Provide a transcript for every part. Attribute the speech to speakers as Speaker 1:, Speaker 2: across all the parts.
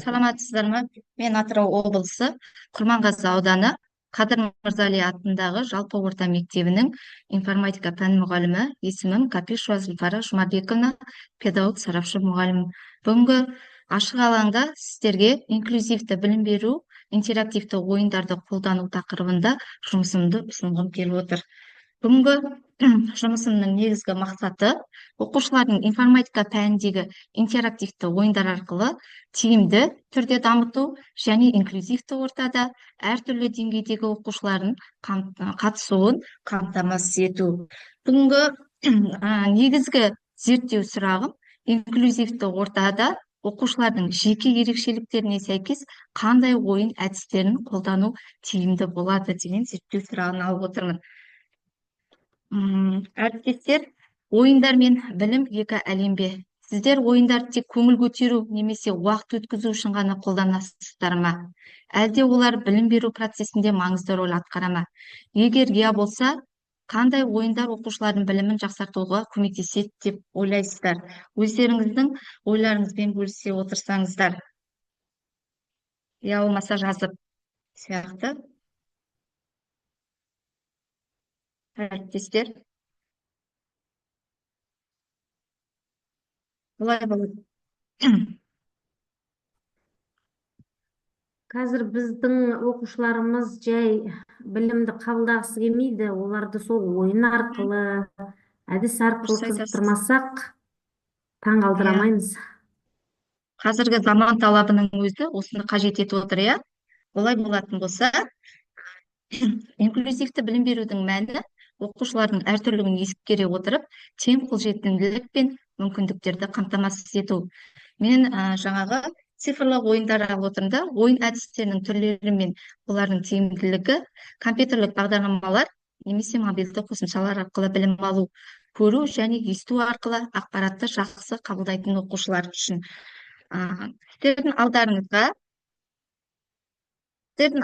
Speaker 1: Саламатсыздар ма? Мен Атырау облысы Құрманғазы ауданы Қадыр Мырза атындағы жалпы орта мектебінің информатика пән мұғалімі, есімім Капишева Зульфара Жұмабековна, педагог, сарапшы мұғалім. Бүгінгі ашық алаңда сіздерге инклюзивті білім беру, интерактивті ойындарды қолдану тақырыбында жұмысымды ұсынғым келіп отыр. Бүгінгі жұмысымның негізгі мақсаты оқушылардың информатика пәніндегі интерактивті ойындар арқылы тиімді түрде дамыту және инклюзивті ортада әртүрлі деңгейдегі оқушылардың қатысуын қамтамасыз ету. Бүгінгі негізгі зерттеу сұрағым: инклюзивті ортада оқушылардың жеке ерекшеліктеріне сәйкес қандай ойын әдістерін қолдану тиімді болады деген зерттеу сұрағын алып отырмын. Әріптестер, ойындар мен білім екі әлем бе? Сіздер ойындарды тек көңіл көтеру немесе уақыт өткізу үшін ғана қолданасыздар ма? Әлде олар білім беру процесінде маңызды рөл атқара ма? Егер иә болса, қандай ойындар оқушылардың білімін жақсартуға көмектеседі деп ойлайсыздар? Өздеріңіздің ойларыңызбен бөлісе отырсаңыздар. Я болмаса жазып сияқты. Әріптестер, олай болады.
Speaker 2: Қазір біздің оқушыларымыз жай білімді қабылдағысы келмейді. Оларды сол ойын арқылы, әдіс арқылы
Speaker 1: Дұрыс айтасыз.
Speaker 2: қызықтырмасақ, таң қалдыра алмаймыз.
Speaker 1: Қазіргі заман талабының өзі осыны қажет етіп отыр, иә? Олай болатын болса, инклюзивті білім берудің мәні оқушылардың әртүрлігін ескере отырып, тең қолжетімділік пен мүмкіндіктерді қамтамасыз ету. Мен жаңағы цифрлық ойындар алып отырмын да, ойын әдістерінің түрлері мен олардың тиімділігі, компьютерлік бағдарламалар немесе мобильді қосымшалар арқылы білім алу, көру және есту арқылы ақпаратты жақсы қабылдайтын оқушылар үшін. Сіздердің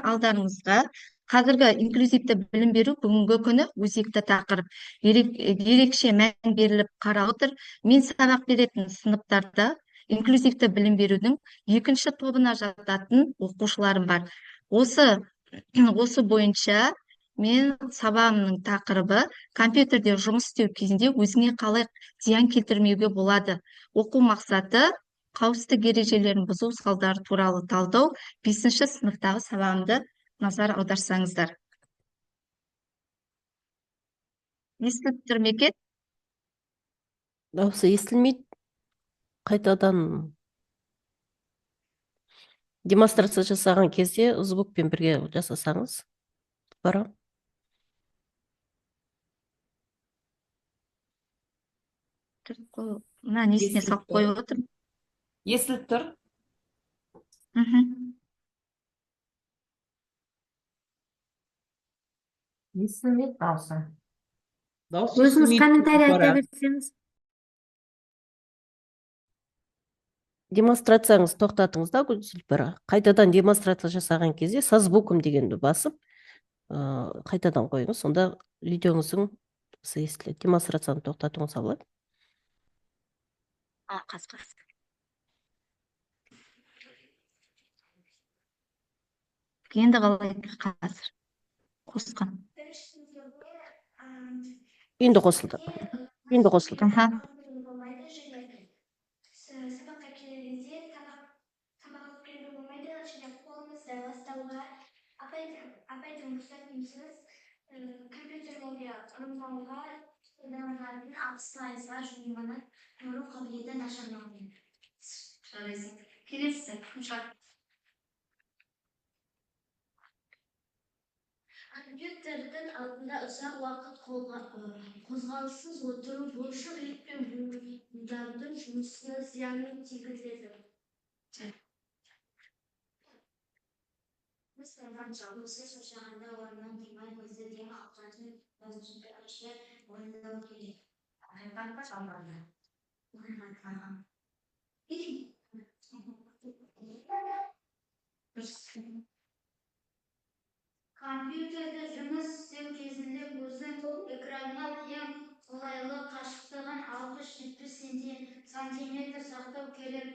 Speaker 1: алдарыңызға қазіргі инклюзивті білім беру бүгінгі күні өзекті тақырып. Ерекше мән беріліп қаралып отыр. Мен сабақ беретін сыныптарда инклюзивті білім берудің екінші тобына жататын оқушыларым бар. Осы бойынша мен сабағымның тақырыбы компьютерде жұмыс істеу кезінде өзіңе қалай зиян келтірмеуге болады. Оқу мақсаты қауіпсіздік ережелерін бұзу салдары туралы талдау. 5 сыныптағы сабағымды назар аударсаңыздар. Естіліп тұр ма екен?
Speaker 3: Дауысы естілмейді. Қайтадан демонстрация жасаған кезде звукпен бірге жасасаңыз. Бара.
Speaker 1: Мына несіне
Speaker 4: Естіліп
Speaker 1: салып
Speaker 4: тұр.
Speaker 1: қойып отырмын.
Speaker 4: Естіліп тұр.
Speaker 2: Естілмейді дауысы.
Speaker 5: Дауыс
Speaker 2: Өзіңіз
Speaker 5: естілмейді,
Speaker 2: комментарий айта
Speaker 5: Зульфара.
Speaker 2: берсеңіз.
Speaker 3: Демонстрацияңызды тоқтатыңыз да, Зульфара. Қайтадан демонстрация жасаған кезде со звуком дегенді басып, қайтадан қойыңыз. Сонда видеоңыздың дыбысы естіледі. Демонстрацияны тоқтатуыңызға болады.
Speaker 1: А, қаз, қаз. Енді қалай қазір? Қосқан.
Speaker 3: Енді қосылды. Енді қосылды.
Speaker 6: Сабаққа келгенде тамақ алып келуге болмайды және қолымызды ластауға апайдың рұқсатынсыз компьютерлерге ұрынбауға, қолданылатын 60%-ға жуығының көру қабілеті нашарлаумен.
Speaker 1: Жарайсың. Келесі, Күншат.
Speaker 6: Компьютердің алдында ұзақ уақыт қозғалыссыз отыру бұлшық ет пен буындардың жұмысына зиянын тигізеді. Жұмысы шаршағанда орнынан тұрмай, көзді дем алатын жазушы орындау керек. Компьютерде жұмыс істеу кезінде көздің экраннан ең қолайлы қашықтығын 60-70 сантиметр сақтау керек.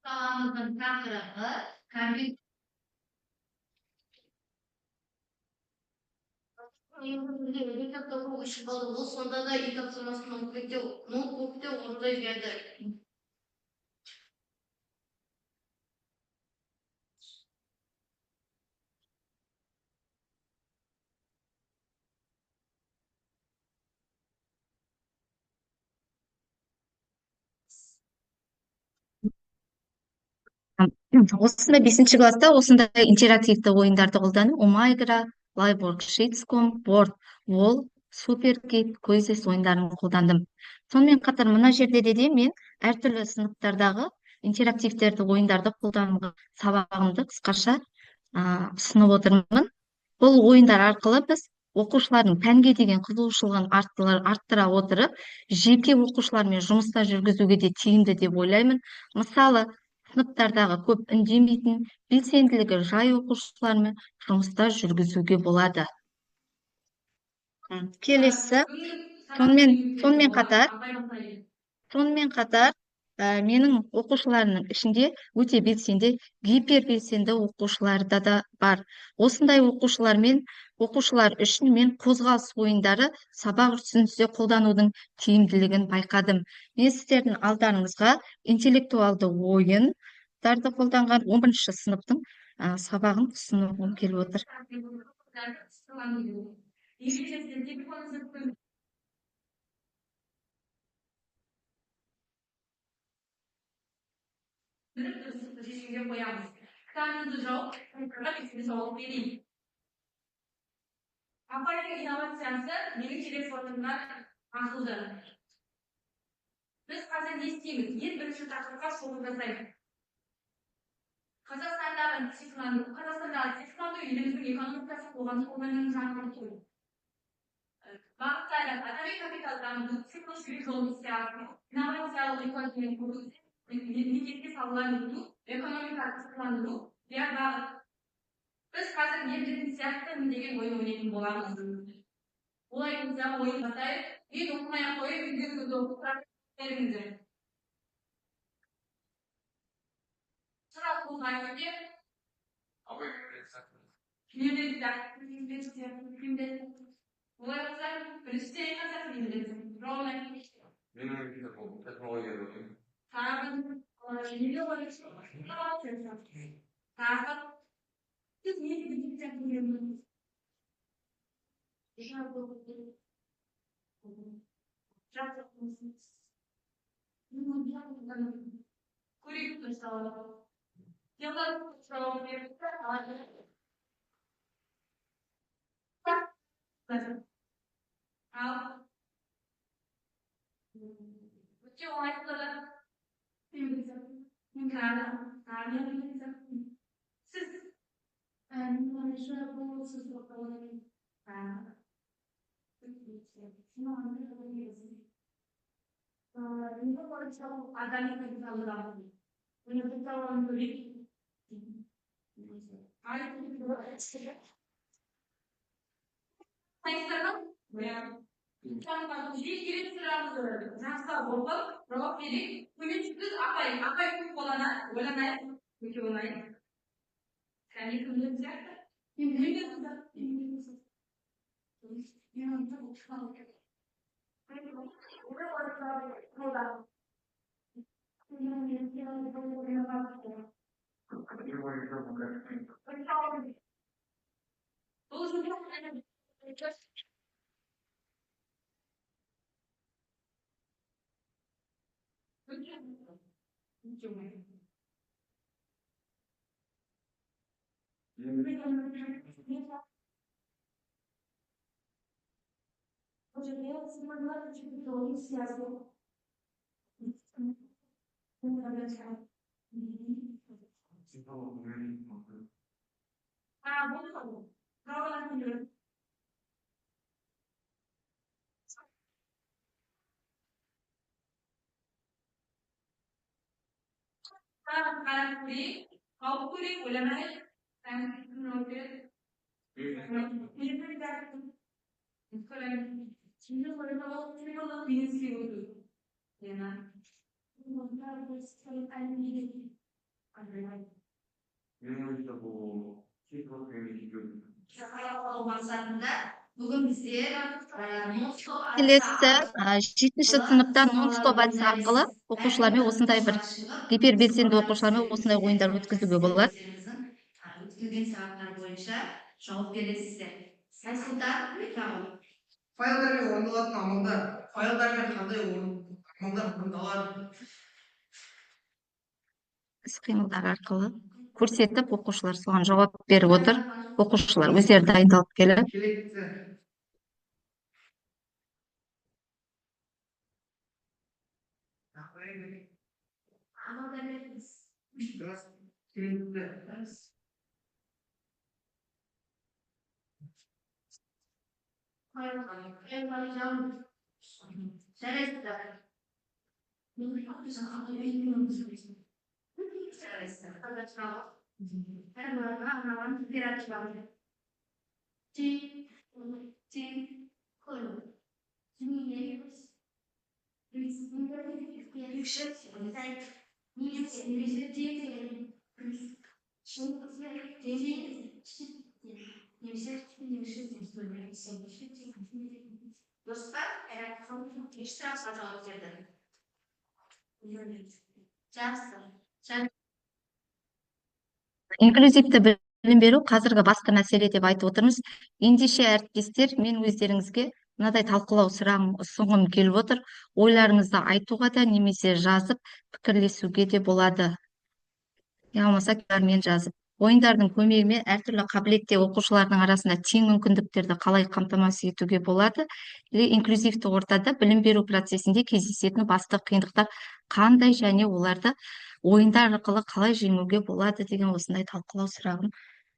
Speaker 1: Сабағымыздың тақырыбы компьютер.
Speaker 6: Ол сонда да үй тапсырмасын ноутбукте орындай берді.
Speaker 1: Осындай бесінші класста осындай интерактивті ойындарды қолданып, Умайгра, Liveworksheets.com, Word, Wall, Superkit, Quizzes ойындарын қолдандым. Сонымен қатар мына жерде де мен әртүрлі сыныптардағы интерактивтерді ойындарды қолдануға сабағымды қысқаша ұсынып отырмын. Бұл ойындар арқылы біз оқушылардың пәнге деген қызығушылығын арттыра отырып, жеке оқушылармен жұмыстар жүргізуге де тиімді деп ойлаймын. Мысалы, сыныптардағы көп үндемейтін, белсенділігі жай оқушылармен жұмыстар жүргізуге болады. Келесі, сонымен қатар менің оқушыларымның ішінде өте белсенді, гипербелсенді оқушылар да бар. Осындай оқушылар үшін мен қозғалыс ойындары сабақ үрдісінде қолданудың тиімділігін байқадым. Мен сіздердің алдарыңызға интеллектуалды ойындарды қолданған 11-ші сыныптың сабағын ұсынғым келіп отыр.
Speaker 4: Шешімге қоямыз. Кітабыңызды жауып, сауал берейін. Апайдың инновациясы менің телефонымнан ақылды. Біз қазір не істейміз? Ең бірінші тақырыпқа шолу жасаймыз. Қазақстандағы цифрландыру еліміздің экономикасы, қоғамдық өмірінің жаңғырту. Бағыттары: адами капитал дамыту, цифрлық жібек жолын іске асыру, инновациялық экономиканы құру, мемлекетке салаларын экономиканы цифрландыру, диар бағыт. Біз қазір не білетін сияқтымын деген ойын ойнайтын боламыз. Олай болса ойын бастайық. Мен оқымай ақ қояйын, өздеріңіз оқып беріңіздер. Сұрақ болған өте. Не білетін сияқтымын. Олай болса, бірінші айтқан сияқты не білетін. Жауабын айтыңызшы.
Speaker 5: Менің ойымша бұл технология деп ойлаймын.
Speaker 4: Ал өте оңай. Сіз адами капиталды дамыту. Келесі сұрағымызды жақсылап оқып, жауап берейік. Көмекшісіз апай, апай көп қолданады, ойланайық, өте оңай. Кәне кім білетін сияқты? Кім білетін? Бұл жерде
Speaker 1: Келесі жетінші сыныпта нон-стоп әдісі арқылы оқушылармен осындай бір гипербелсенді оқушылармен осындай ойындар өткізуге болады.
Speaker 6: Өткізілген сабақтар бойынша жауап бересіздер. Айсұлтан,
Speaker 7: Файлдармен орындалатын амалдар. Файлдармен қандай амалдар орындалады?
Speaker 1: Іс-қимылдар арқылы көрсетіп, оқушылар соған жауап беріп отыр. Оқушылар өздері дайындалып келіп.
Speaker 7: Келесі. Келесі.
Speaker 6: Жарайсыздар. Дұрыс па? Неше сұраққа жауап берді? Жақсы.
Speaker 1: Инклюзивті білім беру қазіргі басты мәселе деп айтып отырмыз. Ендеше, әріптестер, мен өздеріңізге мынадай талқылау сұрағын ұсынғым келіп отыр. Ойларыңызды айтуға да немесе жазып пікірлесуге де болады. Я болмаса мен жазып. Ойындардың көмегімен әртүрлі қабілетте оқушылардың арасында тең мүмкіндіктерді қалай қамтамасыз етуге болады? Или инклюзивті ортада білім беру процесінде кездесетін басты қиындықтар қандай және оларды ойындар арқылы қалай жеңуге болады деген осындай талқылау сұрағын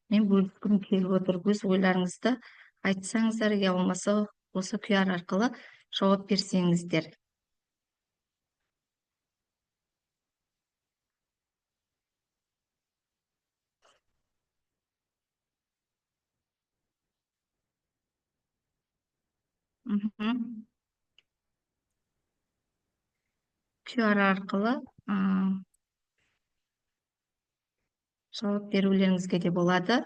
Speaker 1: мен бөліскім келіп отыр. Өз ойларыңызды айтсаңыздар, я болмаса осы QR арқылы жауап берсеңіздер. QR арқылы жауап берулеріңізге де болады.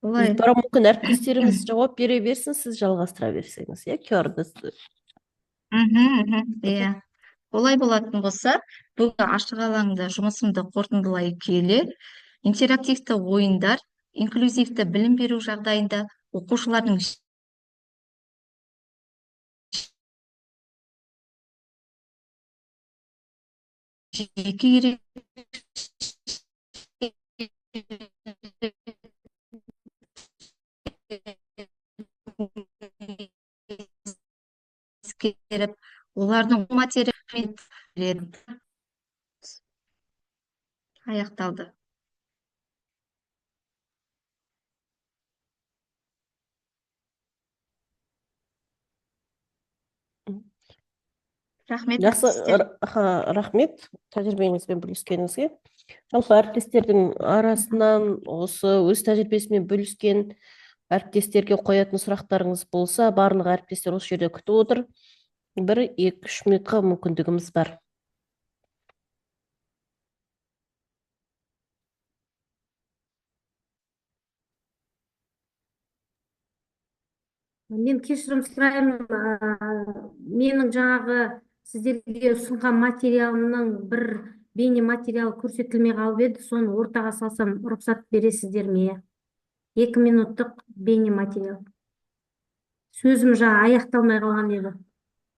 Speaker 1: Олай.
Speaker 3: Бірақ мүмкін әріптестеріміз жауап бере берсін, сіз жалғастыра берсеңіз, иә, QR-ды.
Speaker 1: Иә. Олай болатын болса, бүгінгі ашық алаңда жұмысымды қорытындылай келе, интерактивті ойындар инклюзивті білім беру жағдайында оқушылардың жеке ескеріп, олардың материал аяқталды. Рахмет.
Speaker 3: Жақсы, рахмет тәжірибеңізбен бөліскеніңізге. Жалпы әріптестердің арасынан осы өз тәжірибесімен бөліскен әріптестерге қоятын сұрақтарыңыз болса, барлық әріптестер осы жерде күтіп отыр. 1-2-3 минутқа мүмкіндігіміз бар.
Speaker 2: Мен кешірім сұраймын, менің жаңағы сіздерге ұсынған материалымның бір бейне материалы көрсетілмей қалып еді, соны ортаға салсам рұқсат бересіздер ме? 2 минуттық бейне материал. Сөзім жаңа аяқталмай қалған еді.